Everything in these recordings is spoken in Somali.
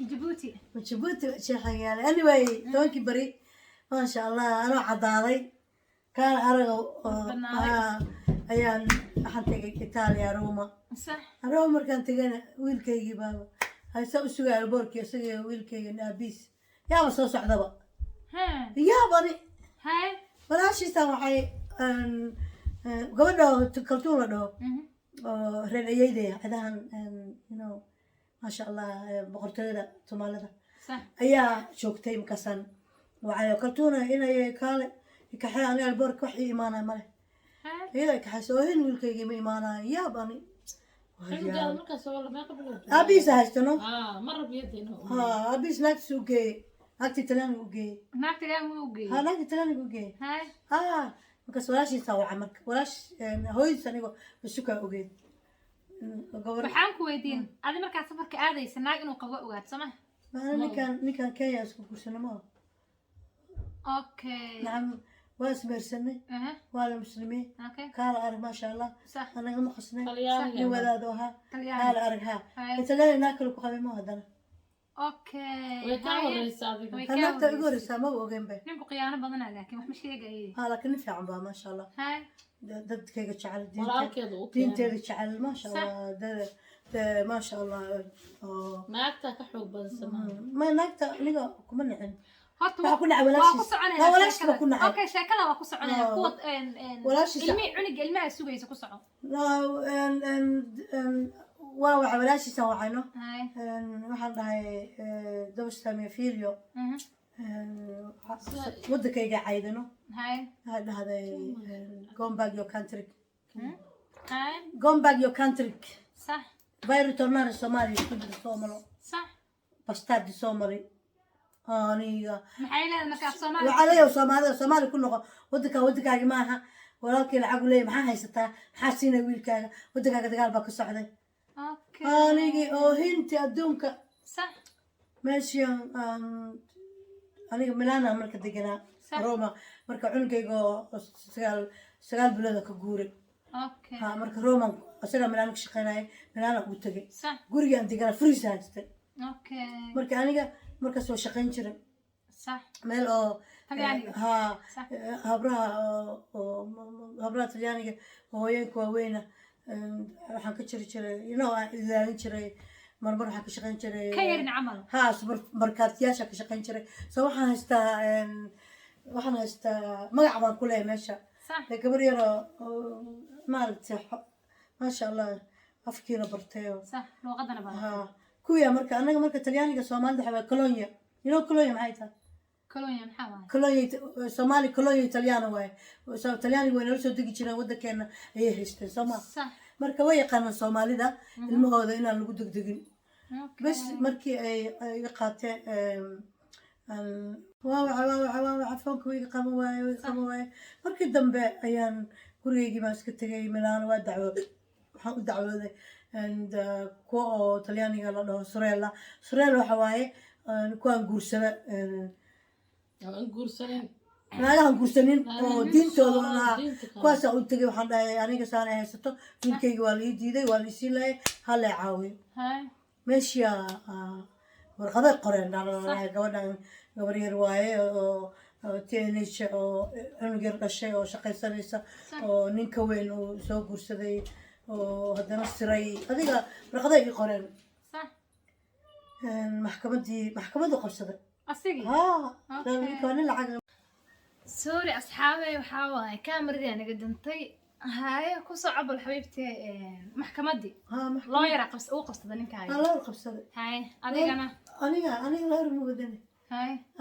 Jabuuti. Jabuuti sheexagaale. Anyway, 10-kii beri, maasha Allah, anoo caddaaday, kaan araga oo Badnaaday. Ayaan waxaan tegay Italia, Roma. Roma markaan tegayna, wiilkaygii baaba haysa u sugay airportkii, isaga wiilkayga aabiis yaaba soo socdaba. Yaabani. Walaashiisaan waxay gabadha Kaltuun la dhaho oo reer ayeydaya cidahan, maasha Allah, boqortooyada Soomaalida ayaa joogtay. Markaasaan waxay Kaltuuna inay kaale kaxee, ani airportka wax ii imaanaya male. Iyada kaxayso oo hin wiilkaygii ma imaanayo. Yaab ani. Cunugaada markaas oo meeqa bilood? Aabihiisa haystano. Ah, ma rabiyadina. Ha, aabihiis naagtiisa u geeyey, naagta Talyaaniga u geeyey. Naagta ilaahi wuu geeyey. Ha, naagta Talyaaniga u geeyey. Ah, markaas walaashiisa waca, marka walaash hooyadiis anigo isukaa ogeed gabar. Waxaan ku weydiin, adi markaad safarka aadaysa naag inuu qabo ogaad, soo ma? Maana ninkan Kenya isku guursana ma. Nacam, waa ismeersanay. Waa la muslimiin. Kaala arag, maasha Allah. Anaga ma qasnay. Talyaaniga. Nin wadaado ahaa. Talyaani. Kaala arag, ha. Talyaani naag kale ku qabay ma haddana. Way kaa horeysa adiga. Way Ha, kaa naagta igu horeysa. horeysaa, maba ogeyn bay. Ninku khiyaano badanaa, laakiin wax ma sheegaye. Ha, laakiin nin fiican baa, maasha Allah. Dadkayga jecel, diinta Walaalkeeda u keenay. diinteeda jecel, maasha Allah, maasha Allah oo Naagta ka xoog badan samaa. Ma naagta aniga kuma nicin. Horta Waxaa ku nacay waa ku walaashiis. soconayna Waa walaashiis sheekada. baa ku nacay. Okay, sheekada waa ku soconayna. Kuwa ilmihi cuniga ilmaha sugaysa ku soco. No, waa waxa walaashiisaan wacayno. Waxaan dhahay, "Dove sta mio figlio?" Waddankayga caydano. Waxay dhahday, "Go back your country." "Go back your country." "Vai ritornare in Somalia, stupido somalo." "Bastardi somali." Aniga Maxay leedahay markaa Soomaali? Waxaa leeyahay Soomaalida, Soomaali ku noqo, waddanka waddankaagi maaha. Walaalkii lacag u leeyahay, maxaa haysataa? Maxaa siinay wiilkaaga? Waddankaaga dagaal baa ka socday. Anigii oo hinti adduunka. Meeshaan aniga Milana marka deganaa. Roma marka cunugayga oo 9 bilooda ka guuray. Ha, marka Roma isagaa Milano ka shaqeynaya, Milana ugu tegay. Guriga aan deganaa freeze haystay. Marka aniga markaas waa shaqayn jiray meel oo Talyaaniga. Ha. Habraha oo habraha Talyaaniga, hooyeenka waaweyna, waxaan ka jiri jiray, aan ilaalin jiray. Marmar waxaan ka shaqayn jiray Ka yarin camal. Ha, supermarketyaasha ka shaqayn jiray. So waxaan haystaa magac baan ku leeyahay meesha. Dee gabar yaroo oo maaragtay, maasha Allah, afkiina bartayo. Sax, luuqadana baa. Ha, kuwiya marka anaga marka Talyaaniga Soomaalida waxaa waye colonia. Colonia maxay tahay? Colonia maxaa waaye? Colonia Soomaali colonia Italiano waaye. So Talyaaniga way nala soo degi jireen, waddankeena ayay haysteen, soo ma? Marka way yaqaanaan Soomaalida ilmahooda inaan lagu degdegin. Bes markii ay iga qaateen, waa waca, waa waca, waa waca, foonka way iga qaban waaye, way iga qaban waaye. Markii dambe ayaan gurigaygii baan iska tegay Milano. Waa dacwooday, waxaan u dacwooday and kuwa oo Talyaaniga la dhaho sorella. Sorella waxa waaye kuwaan guursada. Aan guursanin. Naagahan guursanin oo diintooda lahaa. Diinta kale. Kuwaasaa u tegay. Waxaan dhahay, aniga saan ay haysato, wiilkayga waa la ii diiday, waa la isii laayay, ha la i caawiyo. Meeshaa warqaday qoreen, dhalahay gabadhan gabar yar waaye oo teenage oo cunug yar dhashay oo shaqaysanaysa oo ninka weyn uu soo guursaday oo haddana siray. Adiga warqaday ii qoreen. Maxkamaddii, maxkamaddu qabsaday. Asigii? Ha, ninka waa nin lacag. Sorry asxaabey, waxaa waaye kaameradii naga dintay. Haye, ku soo cabal xabiibtee, maxkamaddii. Ha, maxkamad. Loo yaraa qabs uu qabsada ninkaaga. Ha, loo qabsaday. Haye, adigana? Aniga lawyer ma wadani.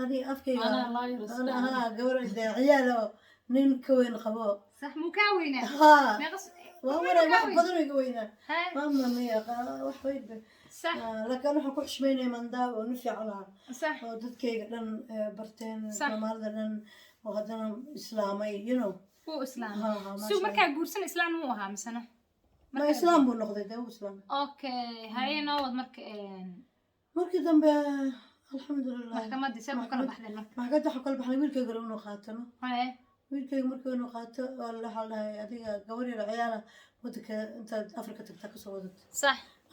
Aniga afkayga. Anaa lawyer iska. Ha, gabar dee ciyaal oo nin ka weyn qabo. Sax, muu kaa weynaa? Ha. Meeqa waa muu waray kaa wax weyn? badan iga weynaa. Mama mia, wax weyn ba. Laakiin waxaan ku xushmaynaya mandaa oo nin fiican ah oo dadkayga dhan barteen. Soomaalida dhan oo haddana islaamay. Wuu islaamay? Ha ha, maasha Suu Allah. markaa guursan islaam muu ahaa misena? Ma, islaam buu noqday dee, wuu islaamay. Okay, haye, noo wad marka. Markii dambe, alxamdulilah. Maxkamaddii see ku kala baxdeen marka? Maxkamadda waxaa kala baxnay wiilkayga inuu qaatano. Wiilkayga markii inuu qaato waxaa la dhahay, adiga gabar yar ciyaala waddanka intaad Afrika tagtaa kasoo wadat,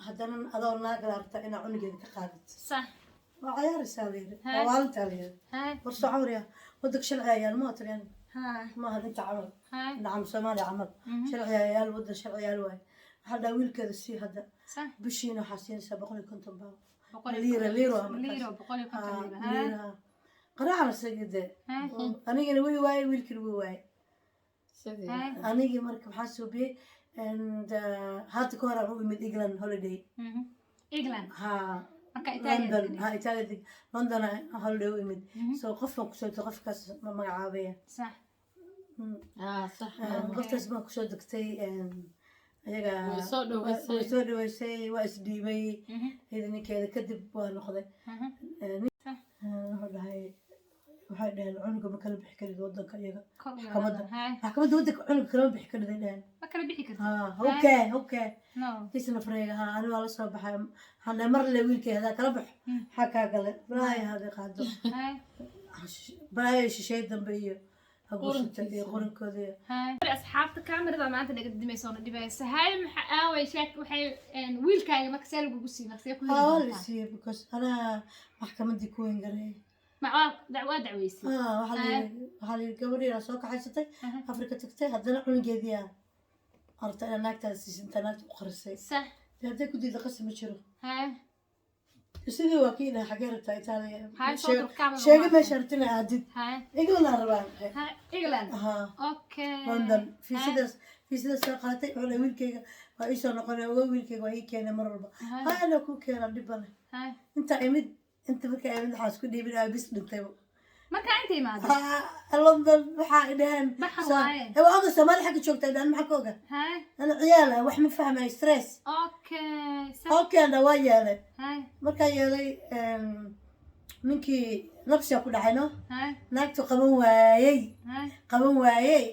haddana adoo naag la rabta inaa cunugeeda ka qaadid. Waa cayaaraysaa la yiri, Haa. waa waalintaa la yiri. War soo cawriya, wadanka sharci ayaal ma talyaani maaha inta camal. Nacam, Soomaaliya camal sharci ayaal, wadan sharci ayaal waaye. Waxaa dhaha wiilkeeda sii hadda. Bishiina waxaa siinaysaa 150 baa liira, liiro ah markaas. Liiro, 150 liiro. Haa. Liira qaraacna sagide. Anigana way waayey, wiilkina way waayey. Sidii. Anigii marka maxaa suubiyey? And hadda ka hor aan u imid England holiday. England? Ha. Marka Italia London. deganay. Ha, Italia London aan holiday u imid, so qofkan kusoo degtay, qofkaas ma magacaabaya. Ah, sax. Qoftaas baan kusoo degtay ayaga. Way soo dhaweysay. Way soo dhaweysay, waa isdhiibay iyada ninkeeda, kadib waa noqday. Wuxuu dhahay, waxay dhaheen cunuga ma kala bixi karid wadanka iyaga. Kor u Maxkamadda. Haye. Maxkamadda wadanka cunuga kalama bixi karid ay dhaheen. Ma kala bixi kartid. Ha, okay. No. Kiisna fareega ha, ani waa la soo baxay. Waxaan dhahay mar le wiilkay hadaa kala baxo, maxaa kaa galay? Balaayo haday qaado, balaayo shisheey dambe iyo haguursata iyo qorinkooda iyo Haye, asxaabta, kaamirada maanta naga dimaysa oo na dhibaysa. Haye, maxa aaway sheek waxay wiilkaaga marka see lagugu siiyey? Marka see ku heli Ha, waa la doontaa? siiyey because anaa maxkamaddii ku weyn garay. Ma waa waa dacweysay? Ha, waxaa la yidhi gabadhii soo kaxaysatay, Afrika tagtay, haddana cunugeedii aa arta inaa naagtaada siisin, intaa naagta u qarisay. Dee hadday ku diida, qasab ma jiro. Sidii waa kii dhahay, xagee rabtaa? Itaaliya. Haye, soo dur kaamira. Sheega meesha rabtina aadid. England aan rabaa. Haye, England. Ha. London fiisadaas soo qaatay. Wuxuu dhahay wiilkayga waa iisoo noqonay, oga wiilkayga waa ii keenay mar walba. Ha, ana ku keena dhibane. Inta imid, inta markaa imid, waxaa isku dhiibin aabis dhintayba. Marka inta imaado? Ha, London waxaa i dhaheen Baxar waaye. Waa oga Soomaali xagga joogta ay dhahan, maxaa ka oga? Ana ciyaal ah, wax ma fahmay, stress. Okay, ana waa yeelay. Markaa yeelay, ninkii nabsiga ku dhacay no. Naagtu qaban waayey. Qaban waayey.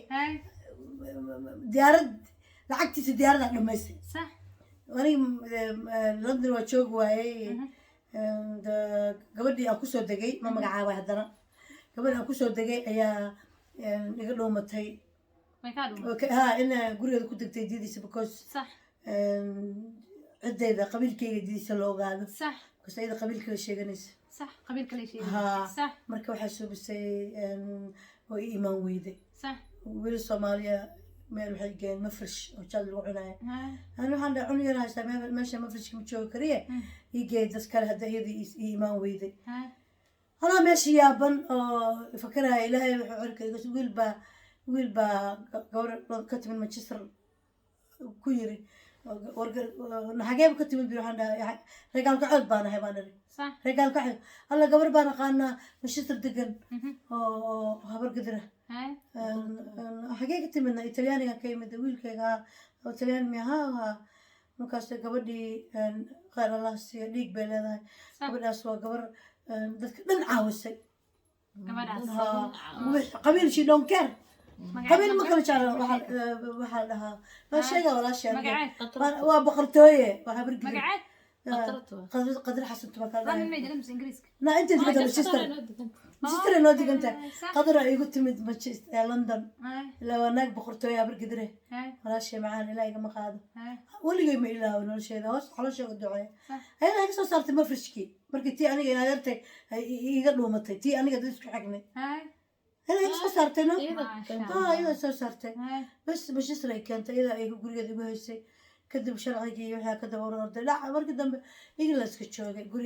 Diyaarad lacagtiisa diyaaradaa dhamaysay. Aniga London waa joogi waayey. And gabadhii aan kusoo degay ma magacaabay, haddana gabadhii aan kusoo degay ayaa iga dhuumatay. Way kaa dhuumatay? Okay, ha, in gurigeeda ku degtay diidaysa because ciddayda qabiilkayga diidaysa la ogaado. Because iyada qabiilkala sheeganaysa. Sax, qabiil kale sheegay. Ha. Marka waxaa suubisay oo ii imaan weyday. Weli Soomaaliya meel waxay geeyeen mafrish oo jaad lagu cunaayo. Ani waxaan dhahay cunug yar haystaa, meesha mafrishka ma joogi kariye, ii geey dad kale hadda iyada ii imaan weyday. Anaa meesha yaaban oo fakaraya, Ilaahay wuxuu cirka iga wiil baa gabar ka timid Manchester ku yiri, xageeba ka timid bi? Waxaan dhahay reegaalka cood baan ahay baan iri. Reegaalka cood alla gabar baan aqaanaa Manchester degan oo habar gadira. Xagee ka timidna? Talyaaniga ka yimid wiilkayga oo Talyaani mi ha ha. Markaas gabadhii, khayr Allah siiyo, dhiig bay leedahay. Gabadhaas waa gabar dadka dhan caawisay. Gabadhaas? Qabiil she don't care, qabiil ma kala jecla. Waxaa la dhahaa, waa sheega walaasha. Magaceed? Waa boqortooye, waa habar gidir. Magaceed? Qadar Xasan tuma kala London dhahay. May degan mise Ingiriiska? Na inta degan Manchester, Manchester noo degan tahay. Qadar igu timid Manchester, London. Ilaa waa naag boqortooye, habar gidire. Walaashay macaan, ilaa igama qaado. Weligay ma ilaawo nolosheeda, hoos xolosheega duceeya. Ayada iga soo saartay mafrishkii markii tii aniga adeertay ay iga dhuumatay, tii aniga dad isku xignay. Ayada iga soo saartay no. Ah, iyada soo saartay. Bas Manchester ay keentay, iyada ay gurigeeda igu haysay. Kadib sharcigii waxaa ka daba orday dhac. Markii dambe England iska joogay guri.